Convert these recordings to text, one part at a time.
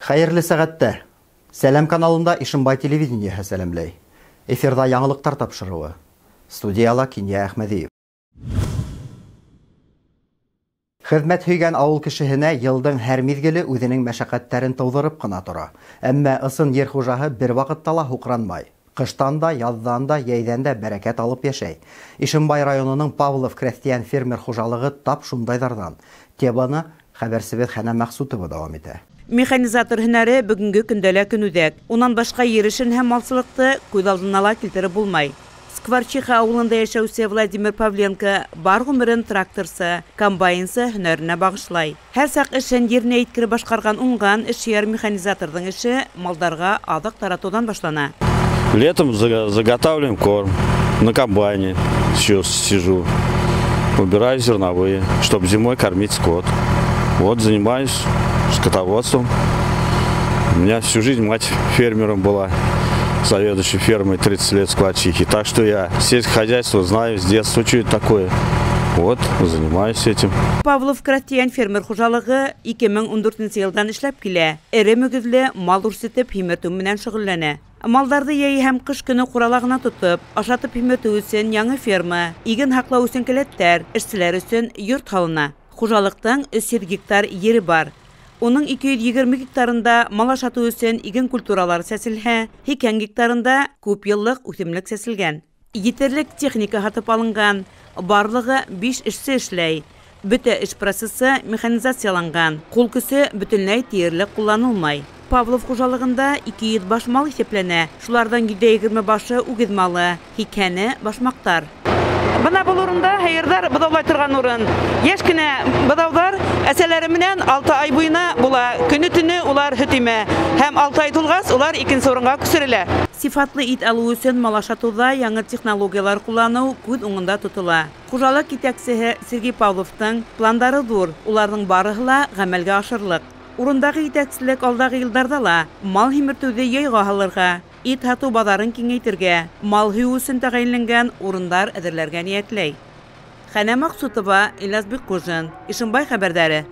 Хәйерле сәғәттә. Сәләм каналында Ишембай телевидениеһы сәләмләй. Эфирҙа яңылыҡтар тапшырыуы. Студияла Кинйә Әхмәҙиев. Хеҙмәт һөйгән ауыл кешеһенә йылдың һәр миҙгеле үҙенең мәшәҡәттәрен тыуҙырып ҡына тора. Әммә ысын ер хужаһы бер ваҡытта ла һуҡранмай. Ҡыштан да, яҙҙан да, йәйҙән дә бәрәкәт алып йәшәй. Ишембай районының Павлов крәҫтиән фермер хужалығы тап шундайҙарҙан. Теманы хәбәрсебеҙ Хәнә Мәҡсүтова дауам итә. Механизатор һөнәре бөгөнгө көндә лә көнүҙәк. Унан башҡа ер эшен һәм малсылыҡты күҙ алдына ла килтереп булмай. Скворчиха ауылында йәшәүсе Владимир Павленко бар ғүмерен тракторсы, комбайнсы һөнәренә бағышлай. Һәр саҡ эшен еренә еткереп башҡарған уңған эшһөйәр механизаторҙың эше малдарға аҙыҡ таратыуҙан башлана. Летом заготавливаем корм на комбайне. Сейчас сижу, убираю зерновые, чтобы зимой кормить скот. Вот занимаюсь скотоводством. У меня всю жизнь мать фермером была, заведующей фермой 30 лет Скворчихи. Так что я сельское хозяйство знаю с детства, что это такое. Вот, занимаюсь этим. Павлов крәҫтиән фермер хужалығы 2014 йылдан эшләп килә. Эре мөгөҙлө мал үрсетеп һимертеү менән шөғөлләнә. Малдарҙы йәй һәм ҡыш көнө ҡурала ғына тотоп, ашатып һимертеү өсөн яңы ферма, иген һаҡлау өсөн келәттәр, эшселәр өсөн йорт һалына. Хужалыҡтың 300 гектар ере бар. Уның 220 гектарында мал ашатыу өсөн иген культуралары сәселһә, 80 гектарында күп йыллыҡ үҫемлек сәселгән. Етерлек техника һатып алынған, барлығы 5 эшсе эшләй. Бөтә эш процессы механизацияланған, ҡул көсө бөтөнләй тиерлек ҡулланылмай. Павлов хужалығында 200 баш мал иҫәпләнә. Шуларҙан 120 башы үгеҙ малы, 80-е башмаҡтар. Бына был урында һыйырҙар быҙаулай торған урын. Йәш кенә быҙауҙар әсәләре менән 6 ай буйына була. Көнө-төнө улар һөт имә. Һәм 6 ай тулғас улар икенсе урынға күсерелә. Сифатлы ит алыу өсөн мал ашатыуҙа яңы технологиялар ҡулланыу күҙ уңында тотола. Хужалыҡ етәксеһе Сергей Павловтың пландары ҙур, уларҙың барыһы ла ғәмәлгә ашырлыҡ. Урындағы етәкселек алдағы йылдарҙа ла мал һимертеүҙе яйға һалырға, ит һатыу баҙарын киңәйтергә, мал һыйыу өсөн тәғәйенләнгән урындар әҙерләргә ниәтләй. Хәнә Маҡсутова, Ильяс Бикҡужин, Ишембай хәбәрҙәре.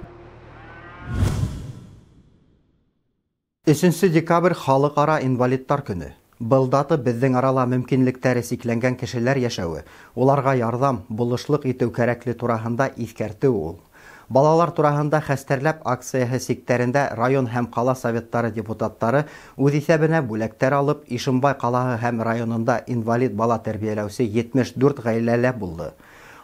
3 декабрь халыҡ-ара инвалидтар көнө. Был дата беҙҙең арала мөмкинлектәре сикләнгән кешеләр йәшәүе, уларға ярҙам, булышлыҡ итеү кәрәкле тураһында иҫкәртеү ул. Балалар тураһында хәстәрләп акцияһы сиктәрендә район һәм ҡала советтары депутаттары үҙ иҫәбенә бүләктәр алып, Ишембай ҡалаһы һәм районында инвалид бала тәрбиәләүсе 74 ғаиләлә булды.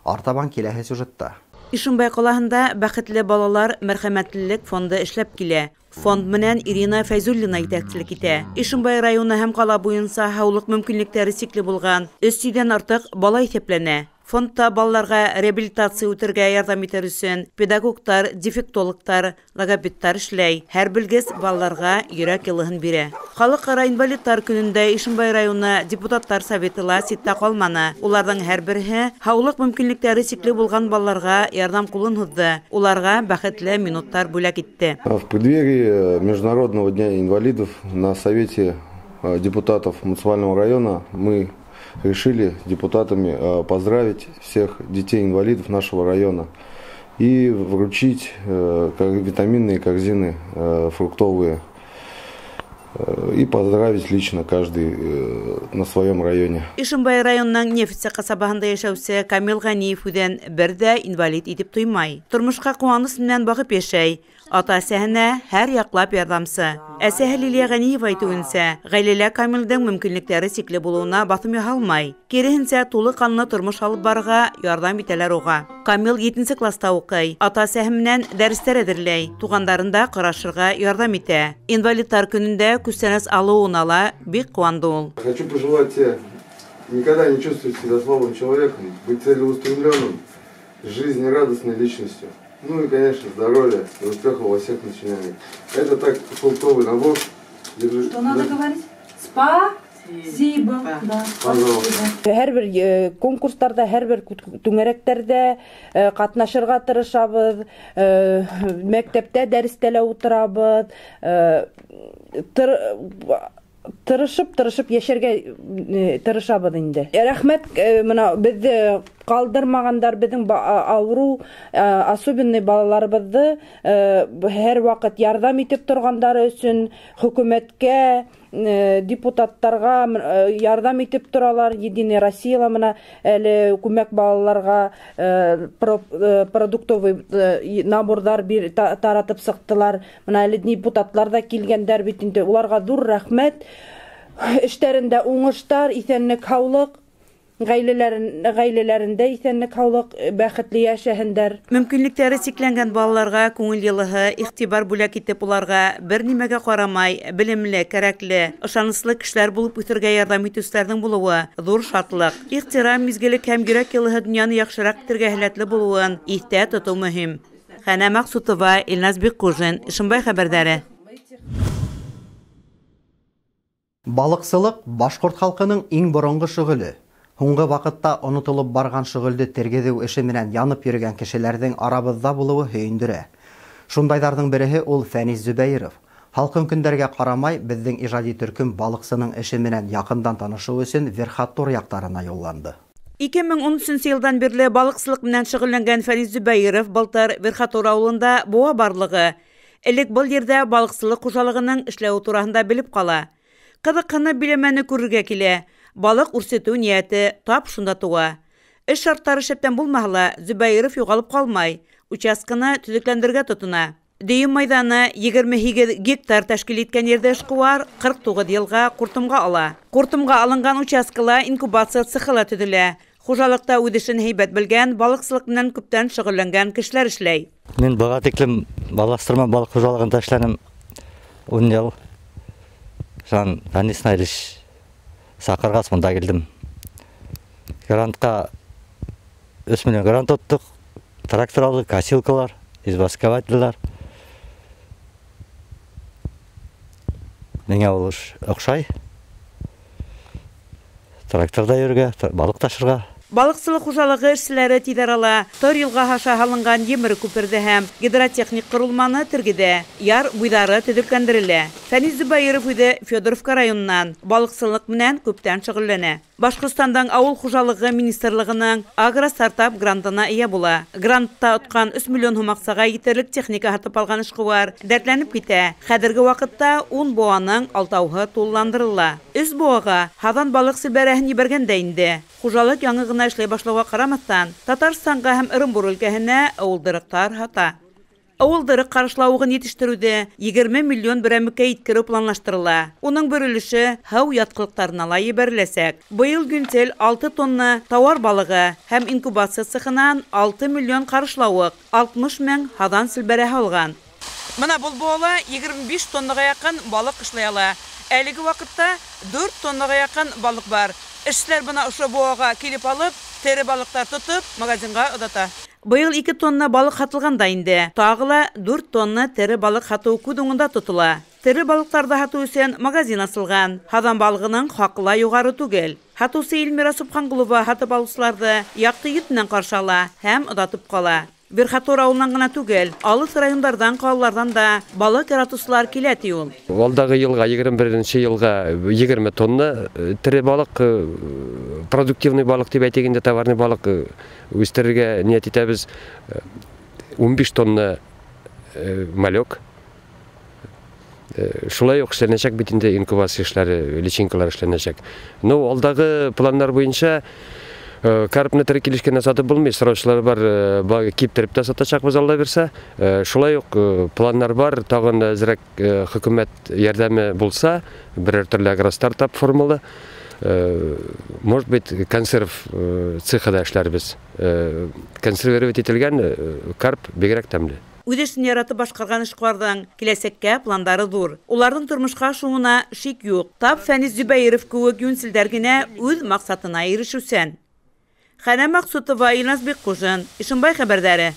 Артабан киләһе сюжетта. Ишембай ҡалаһында Бәхетле балалар мәрхәмәтлелек фонды эшләп килә. Фонд менән Ирина Фәйзуллина етәкселек итә. Ишембай районы һәм ҡала буйынса һаулыҡ мөмкинлектәре сикле булған 300-дән артыҡ бала иҫәпләнә. Фондта балаларға реабилитация үтергә ярҙам итер өсөн педагогтар, дефектологтар, логопедтар эшләй. Һәр белгес балаларға йөрәк йылыһын бирә. Халыҡ-ара инвалидтар көнөндә Ишембай районы депутаттар советы ла ситтә ҡалманы. Уларҙың һәр береһе һаулыҡ мөмкинлектәре сикле булған балаларға ярҙам ҡулын һуҙҙы. Уларға бәхетле минуттар бүләк итте. В преддверии Международного дня инвалидов на совете депутатов муниципального района мы решили депутатами поздравить всех детей-инвалидов нашего района и вручить витаминные корзины фруктовые и поздравить лично каждый на своем районе. Ишембай районының Нефтсе ҡасабаһында йәшәүсе Камил Ғәниев үҙен бер ҙә инвалид итеп тоймай. Тормошҡа ҡыуаныс менән бағып йәшәй. Ата-әсәһенә һәр яҡлап ярҙамсы. Әсәһе Лилия Ғәниева әйтеүенсә, ғаиләлә Камилдең мөмкинлектәре сикле булыуына баҫым яһалмай. Киреһенсә, тулы ҡанлы тормош алып барырға ярҙам итәләр уға. Камил 7 класста уҡый. Ата-әсәһе менән дәрестәр әҙерләй, туғандарында ҡарашырға ярҙам итә. Инвалидтар көнөндә күстәнәс алыуына ла бик ҡыуанды ул. Хочу пожелать тебе никогда не чувствовать себя слабым человеком, быть целеустремленным, жизнерадостной личностью. Ну и, конечно, здоровья и успехов во всех начинаниях. Это так, фруктовый набор. Держи. Что надо говорить? Спасибо. Да, пожалуйста. Һәр бер конкурстарда, һәр бер түңәрәктәрҙә ҡатнашырға тырышабыҙ, мәктәптә дәрестә лә ултырабыҙ, тырышып-тырышып йәшәргә тырышабыҙ инде. Рәхмәт, бына беҙҙе Ҡалдырмағандар беҙҙең ауырыу, особенный балаларыбыҙҙы һәр ваҡыт ярҙам итеп торғандары өсөн хөкүмәткә, депутаттарға ярҙам итеп торалар. Единая Россия мына әле күмәк балаларға продуктовый наборҙар таратып сыҡтылар. Мына әле депутаттар ҙа килгәндәр бит инде. Уларға ҙур рәхмәт. Эштәрендә уңыштар, иҫәнлек, һаулыҡ. Ғаиләләрендә иҫәнлек, һаулыҡ, бәхетле йәшәһендәр. Мөмкинлектәре сикләнгән балаларға күңел йылыһы, иғтибар бүләк итеп уларға бер нимәгә ҡарамай, белемле, кәрәкле, ышаныслы кешеләр булып үҫергә ярҙам итеүселәрҙең булыуы ҙур шатлыҡ. Ихтирам, изгелек һәм йөрәк йылыһы донъяны яҡшыраҡ итергә һәләтле булыуын иҫтә тотоу мөһим. Хәнә Маҡсутова, Илназ Бикҡужин, Ишембай хәбәрҙәре. Балыҡсылыҡ башҡорт халҡының иң боронғо шөғөлө. Һуңғы ваҡытта онотолоп барған шөғөлдө тергеҙеү эше менән янып йөрөгән кешеләрҙең арабыҙҙа булыуы һөйөндөрә. Шундайҙарҙың береһе ул Фәнис Зөбәйеров. Һалҡын көндәргә ҡарамай, беҙҙең ижади төркөм балыҡсының эше менән яҡындан танышыу өсөн Верхотор яҡтарына юлланды. 2013 йылдан бирле балыҡсылыҡ менән шөғөлләнгән Фәнис Зөбәйеров былтыр Верхотор ауылында быуа барлығы. Элек был ерҙә балыҡсылыҡ хужалығының эшләүе тураһында белеп ҡала. Ҡыҙыҡһынып биләмәне күрергә килә. Балыҡ үрсетеү ниәте тап шунда тыуа. Эш шарттары шәптән булмаһа ла, Зөбәйеров юғалып ҡалмай, участканы төҙөкләндерергә тотона. Дөйөм майҙаны 28 гектар тәшкил иткән ерҙә эшҡыуар 49 йылға ҡуртымға ала. Ҡуртымға алынған участкала инкубация цехы ла төҙөлә. Хужалыҡта үҙ эшен һәйбәт белгән, балыҡсылыҡ менән күптән шөғөлләнгән кешеләр эшләй. Мин быға тиклем баластырма балыҡ хужалығында эшләнем 10 йыл. Шунан Фәнис Наилевич саҡырғас бында килдем. Грантҡа 3 миллион грант тоттоҡ. Трактор алдыҡ, косилкалар, извоскавательдәр. Миңә ул эш оҡшай. Тракторҙа йөрөргә, балыҡ ташырға. Балыҡсылыҡ хужалығы эшселәре тиҙ арала Тор йылғаһы аша һалынған емер күперҙе һәм гидротехник ҡоролманы тергеҙә, яр буйҙары төҙөкләндерелә. Фәнис Зөбәйеров үҙе Федоровка районынан балыҡсылыҡ менән күптән шөғөлләнә. Башҡортостандың ауыл хужалығы министрлығының агростартап грантына эйә була. Грантта отҡан 3 миллион һум аҡсаға етерлек техника һатып алған эшҡыуар дәртләнеп китә. Хәҙерге ваҡытта 10 быуаның 6-һы тулыландырыла. 3 быуаға һаҙан балыҡ селбәрәһен ебәргән дә инде. Хужалыҡ яңы ғына эшләй башлауға ҡарамаҫтан, Татарстанға һәм Ырымбур өлкәһенә ыуылдырыҡтар һата. Ыуылдырыҡ ҡарышлауығын етештереүҙе 20 миллион берәмеккә еткереү планлаштырыла. Уның бер өлөшө һыу ятҡылыҡтарына ла ебәреләсәк. Быйыл Гүнтел 6 тонна тауар балығы һәм инкубация цехынан 6 миллион ҡарышлауыҡ, 60 мең һаҙан селбәрәһе алған. Мына был быуала 25 тоннаға яҡын балыҡ эшләй ала. Әлеге ваҡытта 4 тоннаға яҡын балыҡ бар. Эшселәр бына ошо быуаға килеп алып, тере балыҡтар тотоп, магазинға оҙата. Быйыл 2 тонна балыҡ һатылған да инде. Тағы ла 4 тонна тере балыҡ һатыу күҙ уңында тотола. Тере балыҡтарҙы һатыу өсөн магазин асылған. Һаҙан балығының хаҡы ла юғары түгел. Һатыусы Эльмира Субханғолова һатып алыусыларҙы яҡты йөҙ менән ҡаршы ала һәм оҙатып ҡала. Верхотор ауылынан ғына түгел, алыҫ райондарҙан, ҡалаларҙан да балыҡ яратыусылар килә, ти ул. Алдағы йылға, 21 йылға 20 тонна тере балыҡ, продуктивный балыҡ тип әйтик инде, товарный балыҡ үҫтерергә ниәт итәбеҙ. 15 тонна малек. Шулай уҡ эшләнәсәк бит инде инкубация эшләре, личинкалар эшләнәсәк. Ну, алдағы планнар буйынса карпны тере килешкәндә сатып булмый, сораучылар бар, киптереп тә сатачакбыз Алла бирсә. Шулай уҡ планнар бар, тағын әҙерәк хөкүмәт ярҙәме булса, берәр төрлө агростартап формалы, может быть, консерв цехы да эшләрбеҙ. Консервировать ителгән карп бигерәк тәмле. Үҙ эшен яратып башҡарған эшҡыуарҙың киләсәккә пландары ҙур. Уларҙың тормошҡа ашыуына шик юҡ. Тап Фәнис Зөбәйеров кеүек йүнселдәр генә үҙ маҡсатына ирешеүсән. Хәнә Маҡсутова, Илназ Бикҡужин, Ишембай хәбәрҙәре.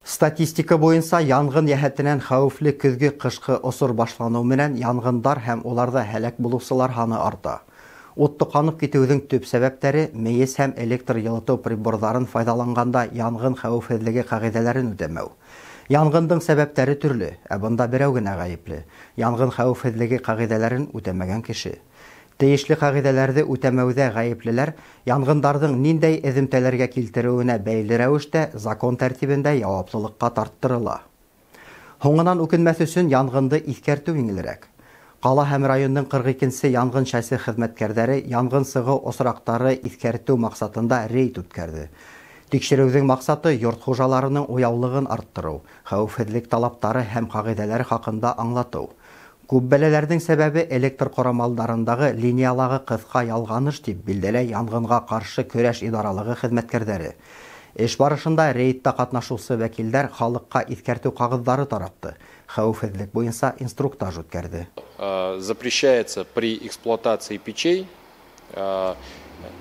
Статистика буйынса янғын йәһәтенән хәүефле көҙгө ҡышҡы осор башланыу менән янғындар һәм уларҙа һәләк булыусылар һаны арта. Ут тоҡанып китеүҙең төп сәбәптәре мейес һәм электр йылытыу приборҙарын файҙаланғанда янғын хәүефһеҙлеге ҡағиҙәләрен үтәмәү. Янғындың сәбәптәре төрлө, ә бында берәү генә ғәйепле. Янғын хәүефһеҙлеге ҡағиҙәләрен үтәмәгән кеше. Тейешле ҡағиҙәләрҙе үтәмәүҙә ғәйеплеләр янғындарҙың ниндәй эҙемтәләргә килтереүенә бәйле рәүештә закон тәртибендә яуаплылыҡҡа тарттырыла. Һуңынан үкенмәҫ өсөн янғынды иҫкәртеү еңелерәк. Ҡала һәм райондың 42-нсе янғын шәсе хеҙмәткәрҙәре янғын сығыу осраҡтары иҫкәртеү маҡсатында рейд үткәрҙе. Тикшереүҙең маҡсаты йорт хужаларының уяулығын арттырыу, хәүефһеҙлек талаптары һәм ҡағиҙәләре хаҡында аңлатыу. Күп бәләләрҙең сәбәбе электр ҡорамалдарындағы линиялағы ҡыҫҡа ялғаныш тип билдәләй янғынға ҡаршы көрәш идаралығы хеҙмәткәрҙәре. Эш барышында рейдта ҡатнашыусы вәкилдәр халыҡҡа иҫкәртеү ҡағыҙҙары таратты, хәүефһеҙлек буйынса инструктаж үткәрҙе. Запрещается при эксплуатации печей,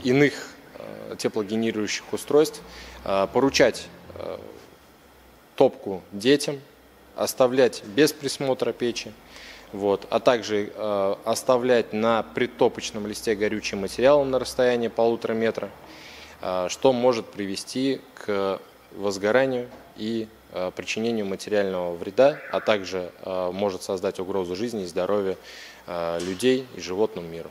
иных теплогенерирующих устройств поручать топку детям, оставлять без присмотра печи, вот, а также оставлять на притопочном листе горючий материал на расстоянии 1,5 метра, что может привести к возгоранию и причинению материального вреда, а также может создать угрозу жизни и здоровью людей и животному миру.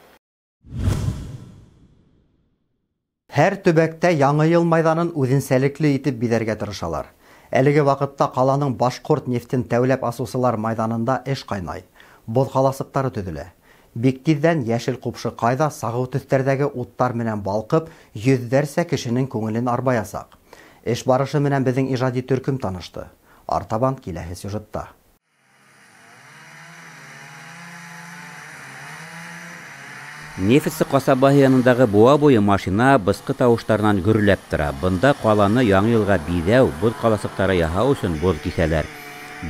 Һәр төбәктә яңы йыл майҙанын үҙенсәлекле итеп биҙәргә тырышалар. Әлеге ваҡытта ҡаланың башҡорт нефтен тәүләп асыусылар майҙанында эш ҡайнай. Боҙ ҡаласыҡтары төҙөлә. Бик тиҙҙән йәшел ҡупшыҡайҙа сағыу төҫтәрҙәге уттар менән балҡып, йөҙҙәрсә кешенең күңелен арбаясаҡ. Эш барышы менән беҙҙең ижади төркөм танышты. Артабан киләһе сюжетта. Нефтсе ҡасабаһы янындағы быуа буйы машина бысҡы тауыштарынан гөрләп тора. Бында ҡаланы яңы йылға биҙәү, боҙ ҡаласыҡтары яһау өсөн боҙ киҫәләр.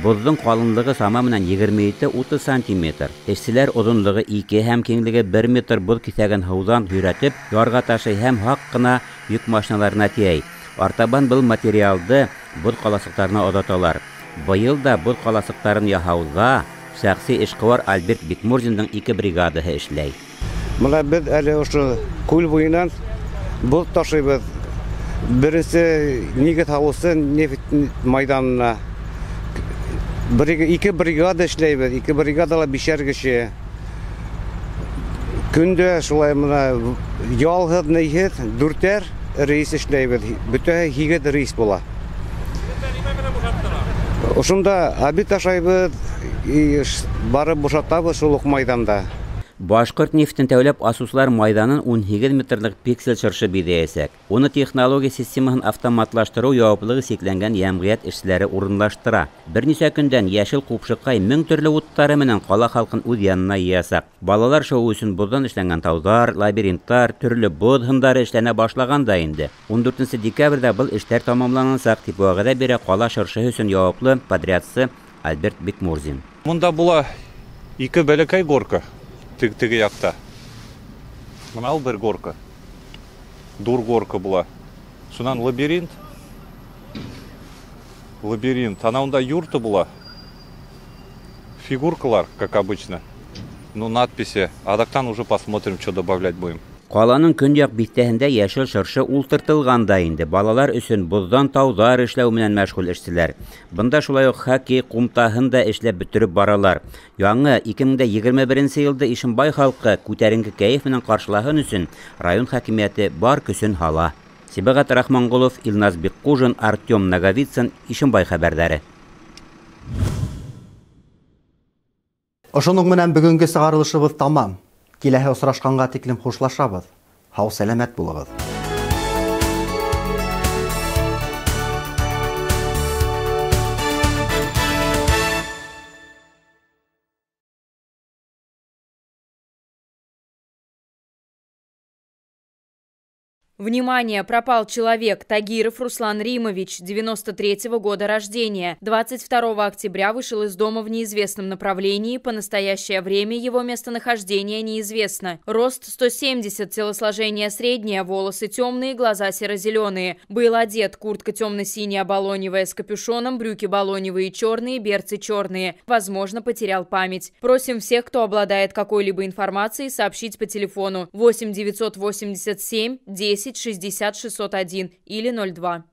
Боҙҙоң ҡалынлығы сама менән 27-30 сантиметр. Эшселәр оҙонлоғо 2 һәм киңлеге 1 метр боҙ киҫәген һыуҙан һөйрәтеп, ярға ташый һәм һаҡ ҡына йөк машиналарына тейәй. Артабан был материалды боҙ ҡаласыҡтарына оҙаталар. Быйыл да боҙ ҡаласыҡтарын яһауҙа шәхси эшҡыуар Альберт Бикмурзиндың 2 бригадаһы эшләй. Мына беҙ әле ошо күл буйынан боҙ ташыйбыҙ. Беренсе нигеҙ һалыусы нефть майҙанына. Ике бригада эшләйбеҙ, ике бригадала 5 кеше. Көндә шулай мына ялһыҙ, нейһеҙ 4 рейс эшләйбеҙ. Бөтәһе 8 рейс була. Ошонда обед ашайбыҙ, барып бушатабыҙ шул уҡ майҙанда. Башҡорт нефтен тәүләп асыусылар майҙанын 18 метрлыҡ пиксель шыршы биҙәйәсәк. Уны технология системаһын автоматлаштырыу яуаплығы сикләнгән йәмғиәт эшселәре урынлаштыра. Бер нисә көндән йәшел ҡупшыҡай 1000 төрлө уттары менән ҡала халҡын үҙ янына йыясаҡ. Балалар шоуы өсөн боҙҙан эшләнгән тауҙар, лабиринттар, төрлө боҙ һындары эшләнә башлаған да инде. 14 декабрҙә был эштәр тамамланасаҡ, тип вәғәҙә бирә ҡала шыршыһы өсөн яуаплы подрядсы Альберт Бикмурзин. Мында була 2 бәләкәй горка. Теге яҡта. Мына ул бер горка. Дур горка була. Шунан лабиринт. Лабиринт. Ана унда юрта була. Фигуркалар, как обычно. Ну, надписи. Аҙаҡтан уже посмотрим, что добавлять будем. Ҡаланың көньяҡ биҫтәһендә йәшел шыршы ултыртылған да инде. Балалар өсөн боҙҙан тауҙар эшләү менән мәшғүл эшселәр. Бында шулай уҡ хоккей ҡумтаһын да эшләп бөтөрөп баралар. Яңы 2021 йылды Ишембай халҡы күтәренке кәйеф менән ҡаршылаһын өсөн район хакимиәте бар көсөн һала. Сибәғәт Рахманғолов, Илназ Бикҡужин, Артем Наговицын, Ишембай хәбәрҙәре. Ошоноң менән бөгөнгө сығарылышыбыҙ тамам. Киләһе осрашҡанға тиклем хушлашабыҙ. Һау сәләмәт булығыҙ. Внимание! Пропал человек. Тагиров Руслан Римович, 93-го года рождения. 22 октября вышел из дома в неизвестном направлении. По настоящее время его местонахождение неизвестно. Рост 170, телосложение среднее, волосы темные, глаза серо-зеленые. Был одет: куртка темно-синяя балоневая с капюшоном, брюки балоневые черные, берцы черные. Возможно, потерял память. Просим всех, кто обладает какой-либо информацией, сообщить по телефону 8 987 10 60 601 или 02.